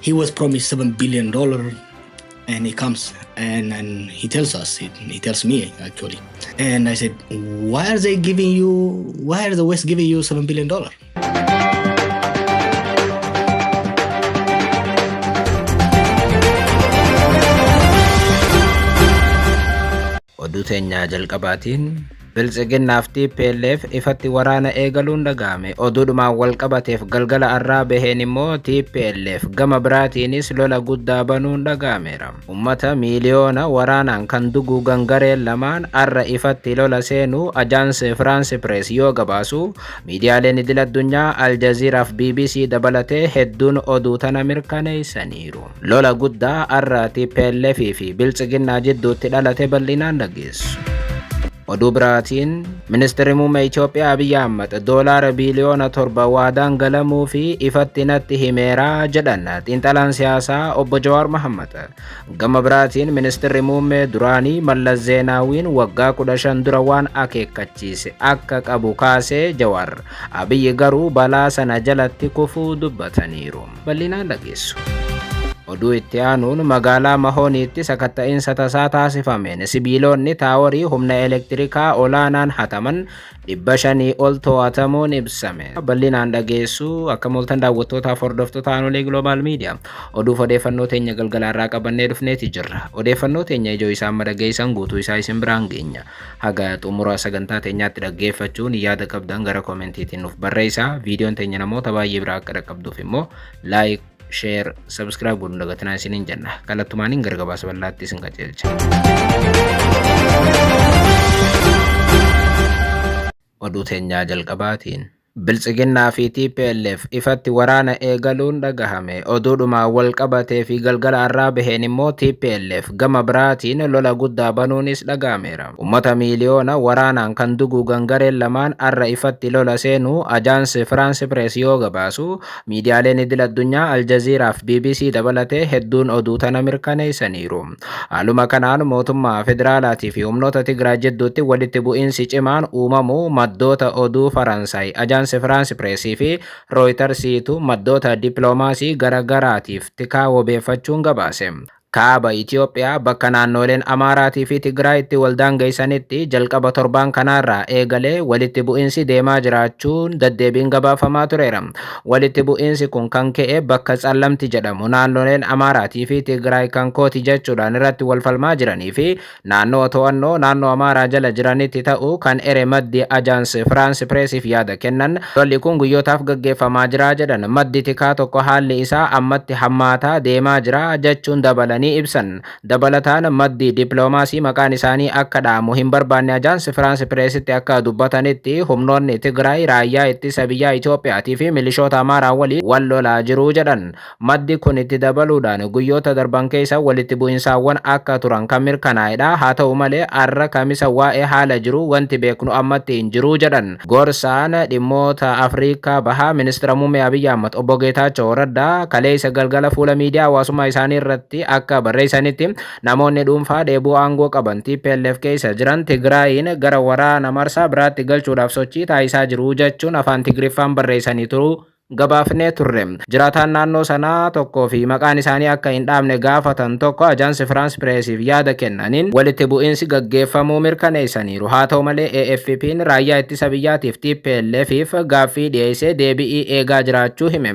He was promised $7 billion, and he comes and he tells us, he tells me actually. And I said, why are they giving you, why are the West giving you $7 billion? Oduu teenyaa jalqabaatiin Biltsiginnaaf TPLF ifatti waraana eegaluun dhaga'ame. Oduudhumaan wal qabateef galgala arraa baheen immoo TPLF gama biraatiinis lola guddaa banuun dhaga'ameera. Ummata miiliyoona waraanaan kan duguugan gareen lamaan arra ifatti lola seenuu Ajaansi Firaansi Pirees yoo gabaasu, miidiyaaleen idil addunyaa Aljaziiraaf BBC dabalatee hedduun oduu tana mirkaneessaniiru. Lola guddaa arra TPLF fi Biltsiginnaa jidduutti dhalate bal'inaan dhageessu. Oduu biraatiin Ministeerri Muummee Itoophiyaa Abiyyi Ahmad doolaara biiliyoona 7 waadaan galamuu fi ifatti natti himeeraa jedhan xiinxalaan siyaasaa obbo Jawaar Mohammad. Gama biraatiin Ministeerri Muummee duraanii Mallas Zeenaawiin waggaa 15 dura waan akeekkachiise akka qabu kaasee Jawaar. Abiyyi garuu balaa sana jalatti kufuu dubbataniiru. Bal'inaan dhageessu. Oduu itti aanuun magaalaa Mahooniitti sakatta'iinsa tasaa taasifameen sibiilonni taaworii humna elektirikaa olaanaan hataman 500 ol to'atamuun ibsame. Bal'inaan dhageessu. Akka mooltan daawwattootaaf hordoftoota Aanolee Global Media, oduuf odeeffannoo teenya galgalaarraa qabannee dhufneeti jirra. Odeeffannoo teenya ijoo isaan madhageessan guutuu isaa isin biraan geenya. Haga xumura sagantaa teenyaatti dhaggeeffachuun yaada qabdan gara koomentiitiin nuuf barreessaa. Viidiyoon teenya namoota baay'ee biraa akka dhaqqabduuf immoo like, share, subscribe godhuun dagatinaa isiniin jenna. Kallattumaaniin gara gabaasa bal'aatti isin qajeelcha. Oduu teenyaa jalqabaatiin Biltsiginnaa fi TPLF ifatti waraana eegaluun dhagahame. Oduudhumaan wal qabatee fi galgala arraa baheen immoo TPLF gama biraatiin lola guddaa banuunis dhagahameera. Ummata miiliyoona waraanaan kan duguugan gareen lamaan arra ifatti lola seenuu Ajaansi Firaansi Pirees yoo gabaasu, miidiyaaleen idil addunyaa Aljaziiraaf BBC dabalatee hedduun oduu tana mirkaneessaniiru. Haaluma kanaan mootummaa federaalaatii fi humnoota Tigraay jidduutti walitti bu'iinsi cimaan uumamuu maddoota oduu Faransaay Ajaansi Firaansi Pireesii fi Rooytarsiitu maddoota dippiloomaasii garagaraatiif tikaa wabeeffachuun gabaase. Kaaba Itoophiyaa bakka naannooleen Amaaraatii fi Tigraayitti wal daangeessanitti jalqaba torbaan kanaarraa eegalee walitti bu'iinsi deemaa jiraachuun deddeebiin gabaafamaa tureera. Walitti bu'iinsi kun kan ka'e bakka Tsallamti jedhamu naannoleen Amaaraatii fi Tigraay kan kooti jechuudhaan irratti wal falmaa jiranii fi naannoo to'annoo naannoo Amaaraa jala jiranitti ta'uu kan ere maddi Ajaans Firaans Pireesiif yaada kennan, lolli kun guyyootaaf gaggeeffamaa jira jedhan. Maddi tikaa tokko haalli isaa ammatti hammaataa deemaa jira jechuun dabalanii ibsan. Dabalataan maddi dippiloomaasii maqaan isaanii akka dha'amu hin barbaanne Ajaans Firaans Pireesitti akka dubbatanitti, humnoonni Tigraay raayyaa ittisa biyyaa Itoophiyaatii fi milishoota Amaaraa waliin wal lolaa jiru jedhan. Maddi kun itti dabaluudhaan guyyoota darban keessa walitti bu'insaawwan akka turan kan mirkanaa'edha. Haa ta'u malee arra Kamisa waa'ee haala jiru wanti beeknu ammatti hin jiru jedhan. Gorsaan dhimmoota Afrikaa Bahaa Ministeera Muummee Abiyyi Ahmad obbo Geetaachoo Raddaa kaleessa galgala fuula miidiyaa hawaasummaa isaanii irratti akka barreessanitti, namoonni dhuunfaa dheebuu aangoo qaban TPLF keessa jiran Tigraayin gara waraana marsaa biraatti galchuudhaaf sochii taasisaa jiru jechuun afaan Tigriffaan barreessanii turuu gabaafnee turre. Jiraataan naannoo sanaa tokkoo fi maqaan isaanii akka hin dhaamne gaafatan tokko Ajaansi Firaans Pireesiif yaada kennaniin walitti bu'iinsi gaggeeffamuu mirkaneessaniiru. Haa ta'u malee AFP'n raayyaa ittisa biyyaatiif TPLFif gaaffii dhiyeessee deebi'ii eegaa jiraachuu hime.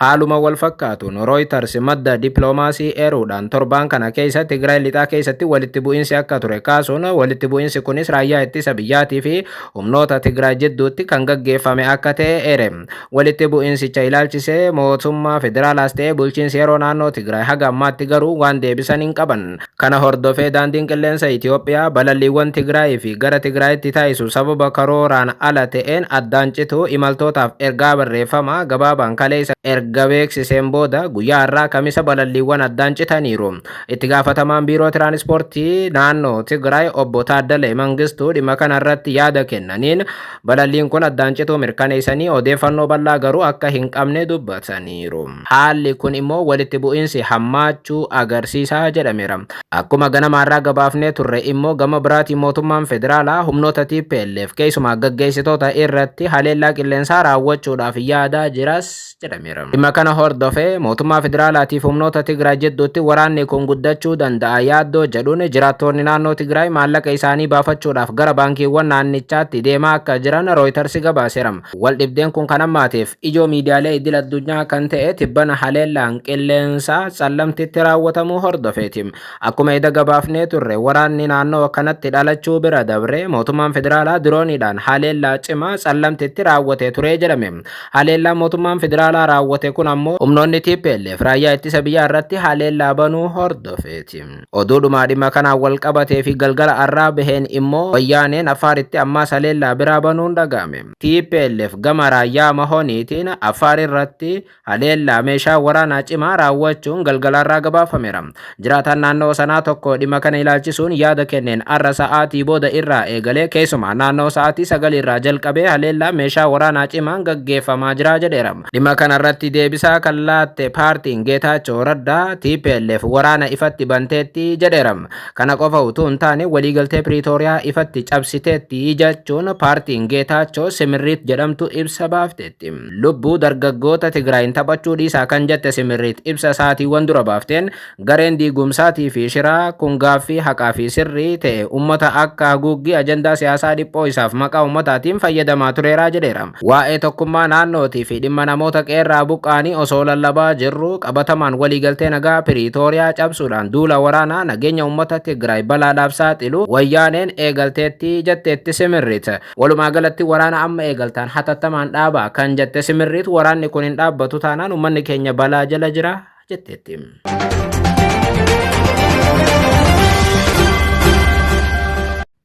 Haaluma wal fakkaatuun Reuters madda dippiloomaasii eeruudhaan torbaan kana keessa Tigraay lixaa keessatti walitti bu'iinsi akka ture kaasuun, walitti bu'iinsi kunis raayyaa ittisa biyyaatii fi humnoota Tigraay jidduutti kan gaggeeffame akka ta'e eere. Walitti bu'iinsicha ilaalchisee mootummaa federaalaas ta'e bulchiinsi yeroo naannoo Tigraay haga ammaatti garuu waan deebisan hin qaban. Kana hordofee daandiin qilleensa Itoophiyaa balalliiwwan Tigraayii fi gara Tigraayitti taasisu sababa karooraan ala ta'een addaan cituu imaltootaaf ergaa barreeffamaa gabaabaan kaleessa erga beeksiseen booda guyyaa har'aa Kamisa balalliiwwan addaan citaniiru. Itti gaafatamaan biiroo tiraanispoortii naannoo Tigraay obbo Taaddalee Mangistuu dhimma kana irratti yaada kennaniin balalliin kun addaan cituu mirkaneessanii odeeffannoo bal'aa garuu akka hin qabne dubbataniiru. Haalli kun immoo walitti bu'iinsi hammaachuu agarsiisa jedhameera. Akkuma ganama har'aa gabaafnee turre immoo gama biraatiin mootummaan federaalaa humnoota TPLF keessumaa gaggeessitoota irratti haleellaa qilleensaa raawwachuudhaaf yaadaa jiras jedhameera. Dhimma Dhimma kana hordofee mootummaa federaalaatiif humnoota Tigraay jidduutti waraanni kun guddachuu danda'a yaaddoo jedhuun jiraattoonni naannoo Tigraay maallaqa isaanii baafachuudhaaf gara baankiiwwan naannichaatti deemaa akka jiran Reuters gabaaseera. Waldhibdeen kun kan hammaateef ijoo miidiyaalee idil addunyaa kan ta'e tibbana haleellaan qilleensaa Tsallamtitti raawwatamuu hordofeeti. Akkuma eda gabaafnee turre, waraanni naannoo kanatti dhalachuu bira dabree mootummaan federaalaa dirooniidhaan haleellaa cimaa Tsallamtitti raawwatee ture jedhame. Haleellaan mootummaan federaalaa raawwate kun ammoo humnoonni TPLF raayyaa ittisa biyyaa irratti haleellaa banuu hordofeeti. Oduudhuma dhimma kanaan wal qabatee fi galgala arraa baheen immoo Wayyaaneen Affaaritti ammaas haleellaa biraa banuun dhaga'ame. TPLF gama raayyaa Mahooniitiin Affaar irratti haleellaa meeshaa waraanaa cimaa raawwachuun galgala arraa gabaafameera. Jiraataan naannoo sanaa tokko dhimma kana ilaalchisuun yaada kenneen, arra sa'aatii booda irraa eegalee, keessumaa naannoo sa'aatii 9 irraa jalqabee, haleellaa meeshaa waraanaa cimaan gaggeeffamaa jira jedheera. Dhimma kana irratti deebisaa kan laatte paartiin Geetaachoo Raddaa, TPLF waraana ifatti banteetti jedheera. Kana qofa utuu hin taane waliigaltee Piriitooriyaa ifatti cabsiteetti jechuun paartiin Geetaachoo Simirriit jedhamtu ibsa baafteetti. Lubbuu dargaggoota Tigraayin taphachuu dhiisaa kan jette Simirriit ibsa sa'aatiiwwan dura baafteen, gareen diigumsaatii fi shiraa kun gaaffii haqaa fi sirrii ta'e ummata akka haguuggii ajandaa siyaasaa dhiphoo isaaf maqaa ummataatiin fayyadamaa tureeraa jedheera. Waa'ee tokkummaa naannootii fi dhimma namoota qe'eerraa buqqa'anii osoo lallabaa jirru, qabatamaan waliigaltee nagaa Piriitooriyaa cabsuudhaan duula waraanaa nageenya ummata Tigraay balaadhaaf saaxilu Wayyaaneen eegalteetti jetteetti Simirriit. Walumaa galatti waraana amma eegaltaan hatattamaan dhaabaa kan jette Simirriit, waraanni kun hin dhaabbatu taanaan ummanni keenya balaa jala jira jetteetti.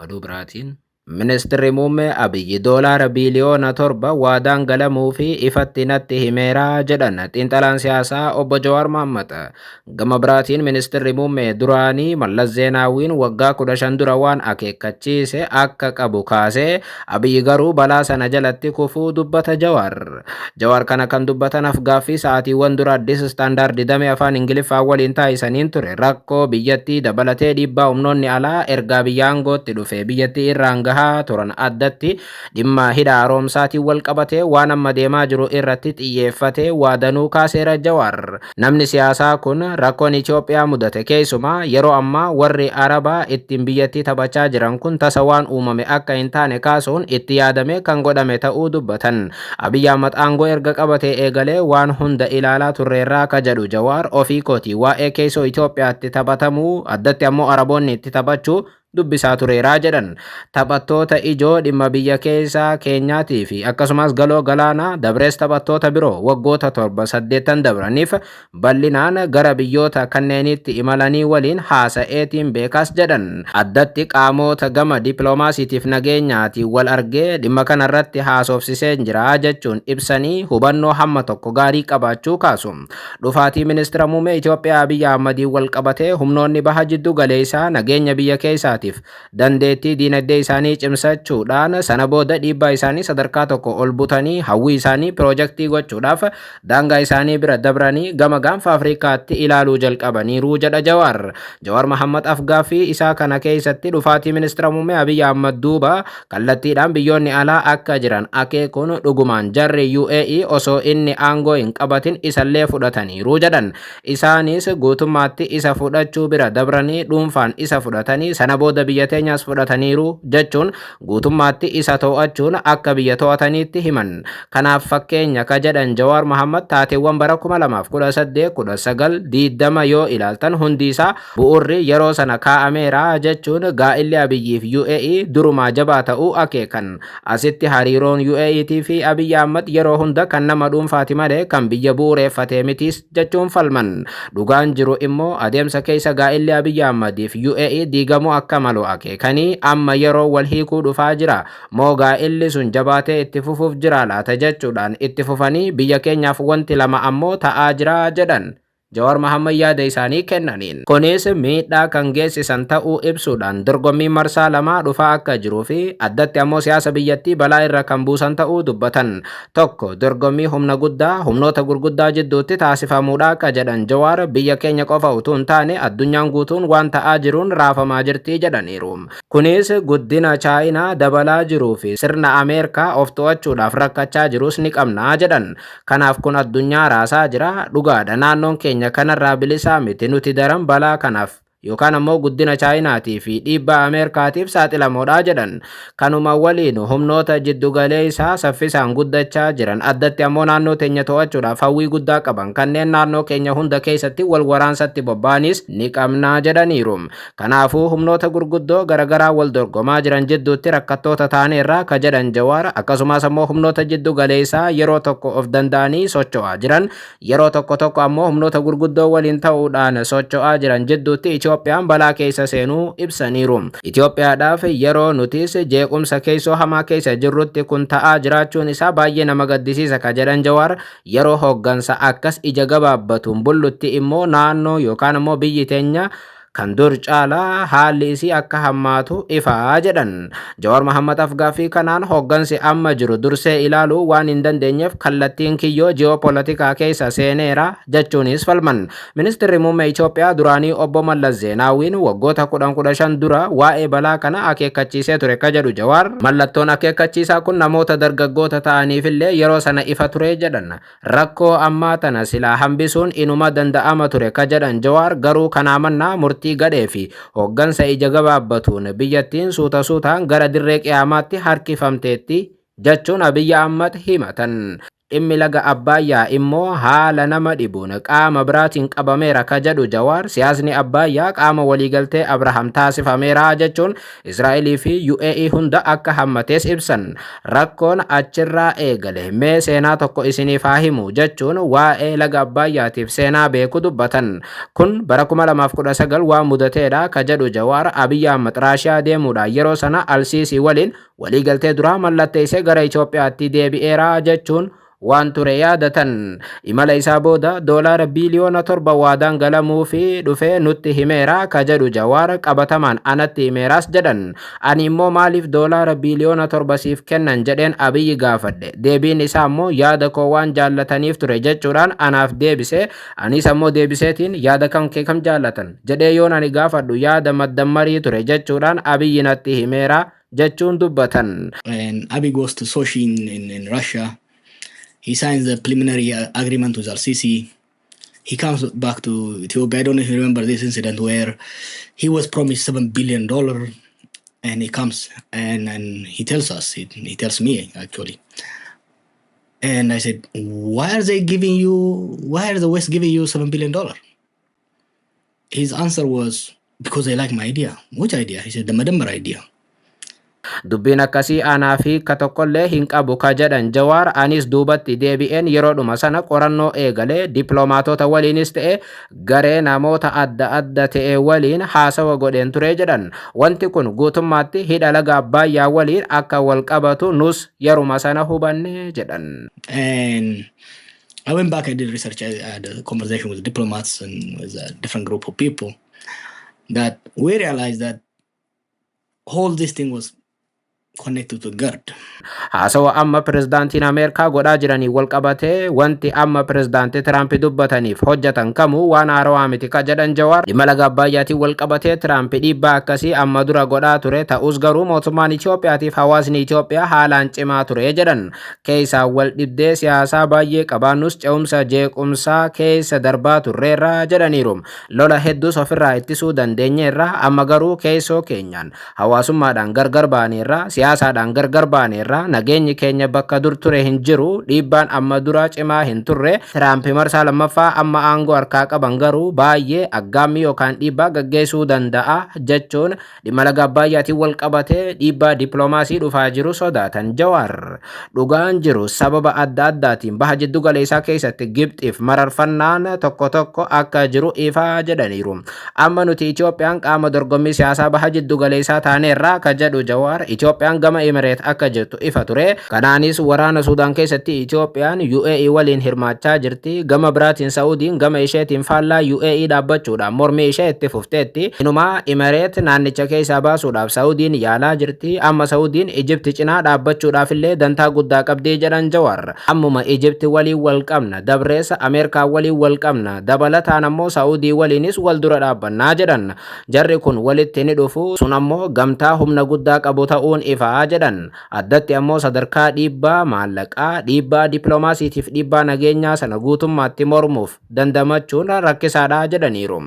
Oduu biraatiin, Ministirri Muummee Abiyyi doolaara biiliyoona 7 waadaan galamuufi ifatti natti himeera jedhan xiinxalaan siyaasaa Obbo Jawaar Mahaammad. Gama biraatiin, Ministirri Muummee duraanii Mallas Zeenaawwiin waggaa 15 dura waan akeekkachiise akka qabu kaasee, Abiyyi garuu balaa sana jalatti kufuu dubbata Jawaar. Jawaar kana kan dubbatan af-gaaffii sa'aatiiwwan dura Addis Standard damee Afaan Ingiliffaa waliin taasisaniin ture. Rakkoo biyyattii dabalatee dhiibbaa humnoonni alaa erga Abiy aangootti dhufee biyyattii irraan gahaa turan, addatti dhimma hidha haaromsaatiin walqabatee waan amma deemaa jiru irratti xiyyeeffatee waa danuu kaaseera Jawaar. Namni siyaasaa kun rakkoon Itoophiyaa mudate, keessumaa yeroo ammaa warri Arabaa ittiin biyyattii taphachaa jiran kun, tasa waan uumame akka hin taane kaasuun itti yaadamee kan godhame ta'uu dubbatan. Abiy Ahmad aangoo erga qabatee eegalee waan hunda ilaalaa turreerraa ka jedhu Jawaar, ofii kootii waa'ee keessoo Itoophiyaatti taphatamuu, addatti ammoo Araboonni itti taphachuu dubbisaa tureera jedhan. Taphattoota ijoo dhimma biyya keessaa keenyaatii fi akkasumas Galoo Galaanaa dabrees taphattoota biroo waggoota torba saddeettan dabraniif bal'inaan gara biyyoota kanneeniitti imalanii waliin haasa'eetiin beekaas jedhan. Addatti qaamoota gama dippiloomaasiitiif nageenyaatiin wal argee dhimma kanarratti haasofsiseen jira jechuun ibsanii, hubannoo hamma tokko gaarii qabaachuu kaasu. Dhufaatii Ministira Muummee Itoophiyaa Abiy Ahmadiin walqabatee humnoonni Baha Jiddu Galeessaa nageenya biyya keessaatiif dandeettii diinagdee isaanii cimsachuudhaan sana booda dhiibbaa isaanii sadarkaa tokko ol butanii hawwii isaanii piroojaktii gochuudhaaf daangaa isaanii bira dabranii gama Gaanfa Afrikaatti ilaaluu jalqabaniiru jedha Jawaar. Jawaar Mahaammad afgaaffii isaa kana keessatti dhufaatii Ministira Muummee Abiy Ahmad duuba kallattiidhaan biyyoonni alaa akka jiran akeekuun, dhugumaan jarri UAE osoo inni aangoo hin qabatin isallee fudhataniiru jedhan. Isaanis guutummaatti isa fudhachuu bira dabranii dhuunfaan isa fudhatanii sana booda biyya teenyaas fudhataniiru jechuun guutummaatti isa to'achuun akka biyya to'ataniitti himan. Kanaaf fakkeenya ka jedhan Jawaar Mahaammad, taateewwan bara 2018, 19, 20 yoo ilaaltan hundi isaa bu'uurri yeroo sana kaa'ameera jechuun gaa'illi Abiyyiif UAE durumaa jabaa ta'uu akeekan. Asitti hariiroon UAE'tii fi Abiy Ahmad yeroo hunda kan nama dhuunfaati malee kan biyya bu'uureeffatee mitiis jechuun falman. Dhugaan jiru immoo adeemsa keessa gaa'illi Abiy Ahmadiif UAE diigamuu akka malu akeekanii, amma yeroo wal hiikuu dhufaa jira moo gaa'illi sun jabaatee itti fufuuf jira laata jechuudhaan itti fufanii, biyya keenyaaf wanti lama ammoo ta'aa jira jedhan. Jawaar Mohammad yaada isaanii kennaniin. Kunis miidhaa kan geessisan ta'uu ibsuudhaan dorgommii marsaa lamaa dhufaa akka jiruu fi addatti ammoo siyaasa biyyattii balaa irra kan buusan ta'uu dubbatan. Tokko dorgommii humna guddaa humnoota gurguddaa jidduutti taasifamuudha akka jedhan Jawaar, biyya keenya qofa utuu hin taane addunyaan guutuun waan ta'aa jiruun raafamaa jirti jedhaniiru. Kunis guddina Chaayinaa dabalaa jiruu fi sirna Ameerikaa of to'achuudhaaf rakkachaa jirus ni qabna jedhan. Kanaaf kun addunyaa raasaa jira. Dhugaadha, naannoon keenya kanarraa bilisaa miti. Nuti daran balaa kanaaf yookaan ammoo guddina Chaayinaatii fi dhiibbaa Ameerikaatiif saaxilamoodha jedhan. Kanuma waliin humnoota jiddugaleessaa saffisaan guddachaa jiran, addatti ammoo naannoo teenya to'achuudhaaf hawwii guddaa qaban, kanneen naannoo keenya hunda keessatti wal waraansatti bobba'anis ni qabnaa jedhaniiru. Kanaafuu humnoota gurguddoo garaagaraa wal dorgomaa jiran jidduutti rakkattoota taaneerra ka jedhan Jawaar, akkasumas ammoo humnoota jiddugaleessaa yeroo tokko of danda'anii socho'aa jiran, yeroo tokko tokko ammoo humnoota gurguddoo waliin ta'uudhaan socho'aa jiran jidduutti Itoophiyaan balaa keessa seenuu ibsaniiru. Itoophiyaadhaaf yeroo nutis jeequmsa keessoo hamaa keessa jirrutti kun ta'aa jiraachuun isaa baay'ee nama gaddisiisa ka jedhan Jawaar, yeroo hooggansa akkas ija gabaabbatuun bullutti immoo naannoo yookaan ammoo biyyi teenya kan dur caalaa haalli isii akka hammaatu ifaa jedhan. Jawaar Mohammad afgaaffii kanaan hooggansi amma jiru dursee ilaaluu waan hin dandeenyeef kallattiin kiyyoo ji'oopoolitikaa keessa seeneera jechuunis falman. Ministeerri muummee Itoophiyaa duraanii obbo Mallas Zeenaawiin waggoota 10 15 dura waa'ee balaa kana akeekkachiisee ture ka jedhu Jawaar, mallattoon akeekkachiisaa kun namoota dargaggoota ta'aniifillee yeroo sana ifa ture jedhan. Rakkoo ammaa tana silaa hambisuun inuma danda'ama ture ka jedhan Jawaar, garuu kanaa mannaa murtii gadhee fi hooggansa ija gabaabbatuun biyyattiin suuta suutaan gara dirree qiyaamaatti harkifamteetti jechuun Abiyyi Ahmad himatan. Dhimmi laga Abbaayyaa immoo haala nama dhibuun qaama biraatiin qabameera ka jedhu Jawaar, siyaasni Abbaayyaa qaama waliigaltee Abrahaam taasifameera jechuun Israa'elii fi UAE hunda akka hammatees ibsan. Rakkoon achirraa eegale mee seenaa tokko isiniif haa himu jechuun waa'ee laga Abbaayyaatiif seenaa beeku dubbatan. Kun bara 2019 waan mudateedha ka jedhu Jawaar, Abiyyi Ahmad Raashiyaa deemuudhaan yeroo sana Alsiisii waliin waliigaltee duraa mallatteessee gara Itoophiyaatti deebi'eera jechuun waan ture yaadatan. Imala isaa booda $7 biiliyoona waadaan galamuu fi dhufee nutti himeera ka jedhu Jawaar, qabatamaan anatti himeeraas jedhan. Ani immoo maaliif $7 biiliyoona siif kennan jedheen Abiyyi gaafadhe. Deebiin isaa immoo yaada koo waan jaallataniif ture jechuudhaan anaaf deebise. Anis ammoo deebiseetiin yaada kam kee kam jaallatan jedhee yoon ani gaafadhu, yaada maddammarii ture jechuudhaan Abiyyi natti himeera jechuun dubbatan. And Abiy goes to Sochi in Russia. He signs the preliminary agreement with Al-Sisi. He comes back to Ethiopia. I don't know if you remember this incident where he was promised $7 billion, and he comes and he tells us, he tells me actually. And I said, "Why are they giving you? Why are the West giving you $7 billion?" His answer was, "Because they like my idea." "Which idea?" He said, "The መደመር idea." Dubbiin akkasii anaa fi ka tokkollee hin qabu ka jedhan Jawaar, anis duubatti deebi'een yeroodhuma sana qorannoo eegalee dippiloomaatota waliinis ta'e garee namoota adda adda ta'e waliin haasawa godheen ture jedhan. Wanti kun guutummaatti hidha laga Abbaayyaa waliin akka wal qabatu nus yeruma sana hubanne jedhan. And I went back, I did research, I had a conversation with diplomats and with a different group of people that we realized that all this thing was connected to GERD. Haasawa amma pirezidaantiin Ameerikaa godhaa jiranii wal qabatee wanti amma pirezidaantii Tiraamp dubbataniif hojjetan kamuu waan haarawaa miti ka jedhan Jawaar, dhimma laga Abbayyaatiin wal qabatee Tiraamp dhiibbaa akkasii amma dura godhaa ture, ta'us garuu mootummaan Itoophiyaatiif hawaasni Itoophiyaa haalaan cimaa ture jedhan. Keessaa wal dhibdee siyaasaa baay'ee qabaannus ce'umsa jeequmsaa keessa darbaa turreerra jedhaniiru. Lola hedduus ofirraa ittisuu dandeenyeerra. Amma garuu keessoo keenyaan hawaasummaadhaan gargar baaneerra, siyaasaadhaan gargar baaneerra, nageenyi keenya bakka dur ture hin jiru, dhiibbaan amma dura cimaa hin turre. Tiraamp marsaa lammaffaa amma aangoo harkaa qaban garuu baay'ee aggaammii yookaan dhiibbaa gaggeessuu danda'a jechuun dhimma laga Abbayyaatiin wal qabatee dhiibbaa dippiloomaasii dhufaa jiru sodaatan Jawaar. Dhugaan jiru sababa adda addaatiin baha jiddu galeessaa keessatti Gibxiif mararfannaan tokko tokko akka jiru ifaa jedhaniiru. Amma nuti Itoophiyaan qaama dorgommii siyaasaa baha jiddu galeessaa taaneerra ka jedhu Jawaar, Itoophiyaan Itoophiyaan gama Imireet akka jirtu ifa ture. Kanaanis waraana Suudaan keessatti Itoophiyaan UAE waliin hirmaachaa jirti. Gama biraatiin Saa'udiin gama isheetiin faallaa UAE dhaabbachuudhaan mormii ishee itti fufteetti. Inumaa Imireet naannicha keessaa baasuudhaaf Saa'udiin yaalaa jirti. Amma Saa'udiin Ijipti cinaa dhaabbachuudhaaf illee dantaa guddaa qabdii jedhan Jawaar. Ammuma Ijipti waliin wal qabna, dabreessa Ameerikaa waliin wal qabna, dabalataan ammoo Saa'udii waliinis wal dura dhaabbannaa jedhan. Jarri kun walitti ni dhufu, sun ammoo gamtaa humna guddaa qabu ta'uun ifaa jedhan. Addatti ammoo sadarkaa dhiibbaa maallaqaa, dhiibbaa dippiloomaasiitiif dhiibbaa nageenyaa sana guutummaatti mormuuf dandamachuun rakkisaadha jedhaniiru.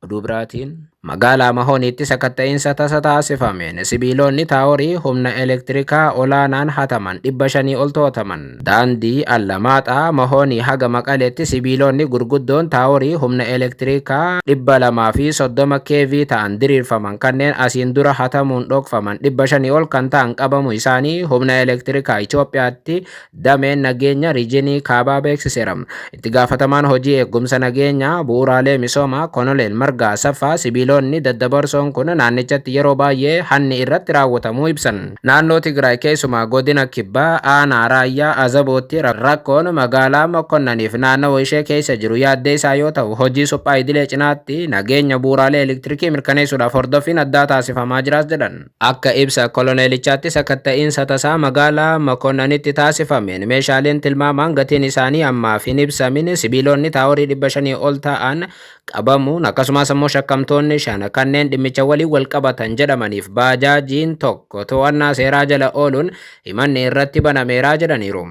Oduu biraatiin magaalaa Mahooniitti sakatta'iinsa tasa taasifameen sibiilonni taaworii humna elektirikaa olaanaan hataman 500 ol to'ataman. Daandii Allamaaxaa Mahoonii haga Maqaleetti sibiilonni gurguddoon taaworii humna elektirikaa 230 kV ta'an diriirfaman kanneen asiin dura hatamuun dhokfaman 500 ol kan ta'an qabamu isaanii humna elektirikaa Itoophiyaatti dameen nageenya riijinii kaabaa beeksiseera. Itti gaafatamaan hojii eegumsa nageenyaa bu'uuraalee misoomaa Koloneel Margaa Asaffaa sibiilonni daddabarsoon kun naannichatti yeroo baay'ee hanni irratti raawwatamuu ibsan. Naannoo Tigraay keessumaa godina Kibbaa aanaa Raayyaa Azabootti rakkoon magaalaa Mokkonnaniif naannawa ishee keessa jiru yaaddeessaa yoo ta'u, hojii suphaa idilee cinaatti nageenya bu'uuraalee elektirikii mirkaneessuudhaaf hordoffiin addaa taasifamaa jiraas jedhan. Akka ibsa koloneelichaatti sakatta'iinsa tasaa magaalaa Makonnanitti taasifameen meeshaaleen tilmaamaan gatiin isaanii ammaaf hin ibsamin sibiilonni taaworii 500 ol ta'an qabamuun, akkasumas ammoo shakkamtoonni 5 kanneen dhimmicha waliin wal qabatan jedhamaniif baajaajiin tokko to'annaa seeraa jala ooluun himanni irratti banameera jedhaniiru.